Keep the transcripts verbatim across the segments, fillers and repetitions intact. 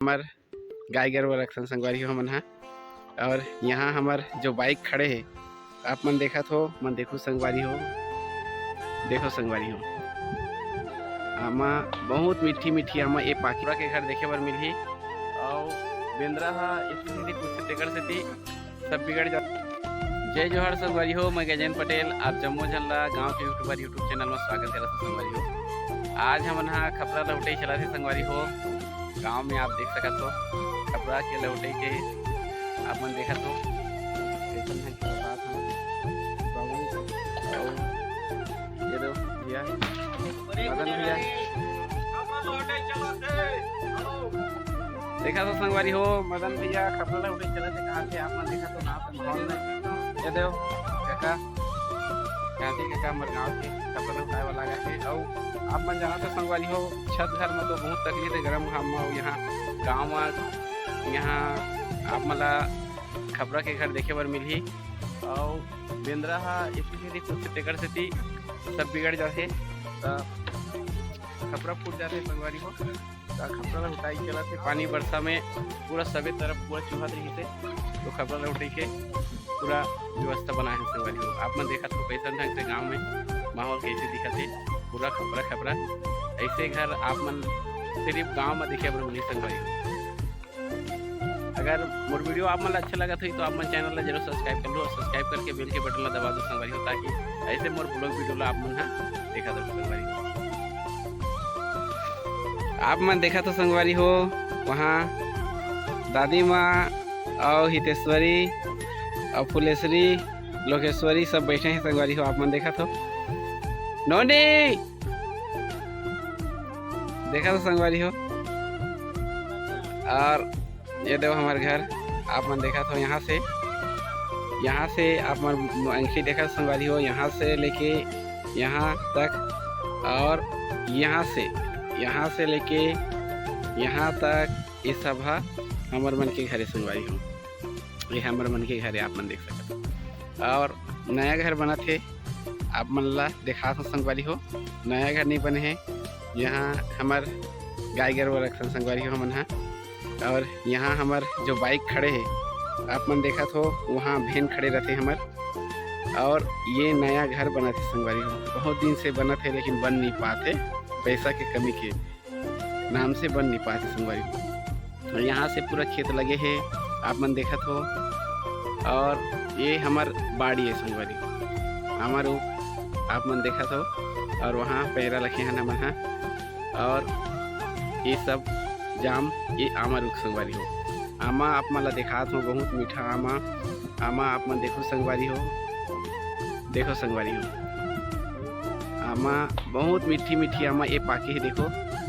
हमर गाय गरवा रखथन संगवारी हो हमन हा। और यहाँ हमर जो बाइक खड़े हे, आप मन देखत हो, मन देखो संगवारी हो, देखो संगवारी हो, आमा बहुत मीठी मीठी आमा ए पाकी के घर देखे बर मिलही। और बेंदरा हा स्थिति कुछ तेकर सेती सब बिगड़ जा। जय जोहार संगवारी हो, मैं गजेंद्र पटेल, आप जम्मो झन ला गांव के यूट्यूबर YouTube चैनल में स्वागत करत हूँ संगवारी हो। आज हमन हा खपरा लहुटई चलत हे संगवारी हो। गांव में आप देख सकत हो, खपरा के लहुटई के आप मन देखत हो, कैसन ढंग के बात है। बाबू, अउ ये दो भैया, मदन भैया, देखत हो संगवारी हो, मदन भैया खपरा लहुटई चलत हे, कहाँ से आप मन देखत हो, गाँव के माहौल में। ये दो काका, काकी काका हमर गाँव के खपरा लहुटाए वाला आगे हे। अउ आप मन जानत हो संगवारी हो, छत घर में तो बहुत तकलीफ है, गरम घाम में। अउ यहाँ गाँव में, यहाँ आप मन ला खपरा के घर देखे बर मिलही। अउ बेंदरा हा इसी सेती कुछ तेकर सेती सब बिगड़ जाथे, त खपरा फूट जाथे संगवारी हो। त खपरा लहुटाई चलत हे, पानी बरसा में पूरा सबे तरफ पूरा चुहत रहिथे, तो खपरा लहुटाई के पूरा व्यवस्था बनाए हे संगवारी हो। आप मन देखत हो कैसन ढंग से गांव में माहौल कैसे दिखत हे, पूरा खपरा खपरा। ऐसे घर आप मन सिर्फ गांव में देखे बर मिलही संगवारी हो। अगर मोर वीडियो आप मन ला अच्छा लगत होही तो आप मन चैनल ला जरूर सब्सक्राइब कर लो और सब्सक्राइब करके बेल के बटन ला दबा दो संगवारी हो, ताकि ऐसे मोर ब्लॉग वीडियो ला आप मन हा देखा दो संगवारी हो। आप मन देखत हो संगवारी हो, वहाँ दादी माँ अउ हितेश्वरी अउ फुलेश्वरी, लोकेश्वरी सब बैठे हैं संगवारी हो। आप मन देखत हो, नोनी देखत हो संगवारी हो। और ये देखो हमारे घर, आप मन देखत हो, यहाँ से, यहाँ से आप मन अंखी देखत हो संगवारी हो, यहाँ से लेके यहाँ तक, और यहाँ से, यहाँ से लेके यहाँ तक, ये सब हा हमर मन के घर हे संगवारी हो। ये हमर मन के घर हे, आप मन देख सकत हो। और नया घर बनत हे, आप मन ला देखात हो संगवारी हो, नया घर नहीं बने हे। यहाँ हमर गाय गरवा रखथन संगवारी हो हमन हा। और यहाँ हमर जो बाइक खड़े हे, आप मन देखत हो, वहाँ भेन खड़े रहते हमर। और ये नया घर बनत हे संगवारी हो, बहुत दिन से बनत हे लेकिन बन नहीं पात हे, पैसा के कमी के नाम से बन नहीं पात हे संगवारी हो। और यहाँ से पूरा खेत लगे हे, आप मन देखत हो। और ये हमर बाड़ी हे संगवारी हो, हमर उ आप मन देखत हो। और वहाँ पैरा लखे हन हमन हा। और ये सब जाम, ये आमा रुख संगवारी हो। आमा आप मन ला देखात हो, बहुत मीठा आमा। आमा आप मन देखो संगवारी हो, देखो संगवारी हो, आमा बहुत मीठी मीठी आमा। ये पाकी हे, देखो,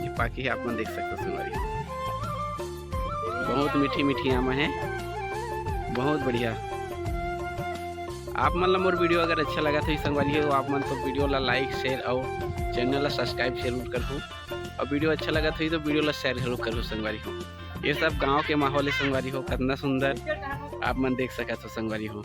ये पाकी हे, आप मन देख सकते हो संगवारी हो, बहुत मीठी मीठी आमा हे, बहुत बढ़िया। आप मन ला मोर वीडियो अगर अच्छा लगत होही संगवारी हो, आप मन तो वीडियो ला लाइक, शेयर और चैनल ला सब्सक्राइब जरूर करहु। और वीडियो अच्छा लगत होही तो वीडियो ला शेयर जरूर करहु संगवारी हो। ये सब गांव के माहौल हे संगवारी हो, कितना सुंदर आप मन देख सकत हो संगवारी हो।